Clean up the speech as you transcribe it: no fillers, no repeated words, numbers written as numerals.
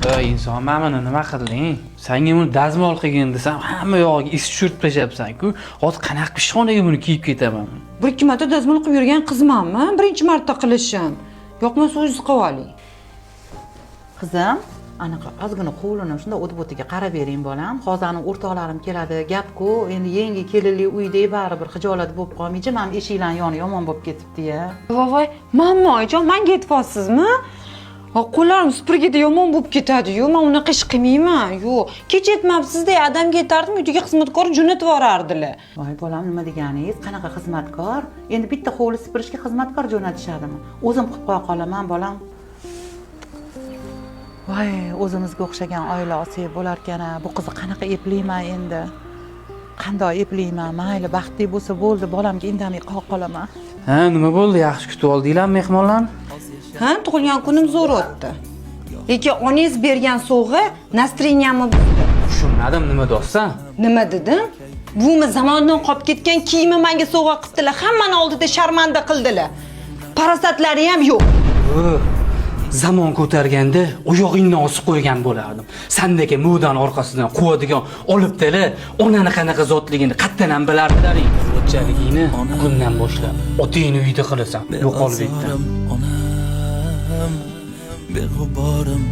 Ey inson, mana buni nima qilding? Sanga buni dazmol qilgin desam, hamma yog'iga is tushirib tashlabsan-ku. Hozir qanaqa ishxonaga buni kiyib ketaman? Bir ikki marta dazmol qilib yurgan qizmanmi? Birinchi marta qilishim. Yoqmasa, o'zingiz qilib oling. Qizim, anaqa ozgina hovlini shunday o't bo'tiga qarab bering, bolam. Hozir ani o'rtoqlarim keladi, gap-ku endi, yangi kelinli uyda baribir xijolat bo'lib qolmaychi. Mana eshiklarni yoni yomon bo'lib ketibdi ya. Voy voy, manmi, oyijon, manga aytyapsizmi? Qo'llarim supurgida yomon bo'lib ketadi-yu, man unaqa ish qilmayman. Yo'q, kecha aytmabsizda, adamga aytardim, uyiga xizmatkor jo'natib yuborardilar. Voy bolam, nima deganingiz? Qanaqa xizmatkor? Endi bitta hovli supurishga xizmatkor jo'natishadimi? O'zim qilib qo'ya qolaman, bolam. Voy, o'zimizga o'xshagan oila olsak bo'larkan a. Bu qizni qanaqa eplayman endi, qandoq eplayman? Mayli, baxtli bo'lsa bo'ldi, bolamga indamay qola qolaman. Ha, nima bo'ldi? Yaxshi kutib oldinglarmi mehmonlarni? Ha, tug'ilgan kunim zo'r o'tdi. Lekin onangiz bergan sovg'a настроение mni buzdi. Tushunmadim, nima deyapsan? Nima dedim? Buvimni zamondan qolib ketgan kiyimi menga sovg'a qildilar. Hammani oldida sharmanda qildilar. Farosatlari ham yo'q. Zamon ko'targanda oyog'ingni osib qo'ygan bo'lardim. Sandagi mo'dan orqasidan quvadigan olibdilar, onani qanaqa zotligini qatdan ham bilardilaring. O'tchaligingni bugundan boshlab otingni uyida qilasan. Yo'qol bu yerdan. Onam, beg'uborim.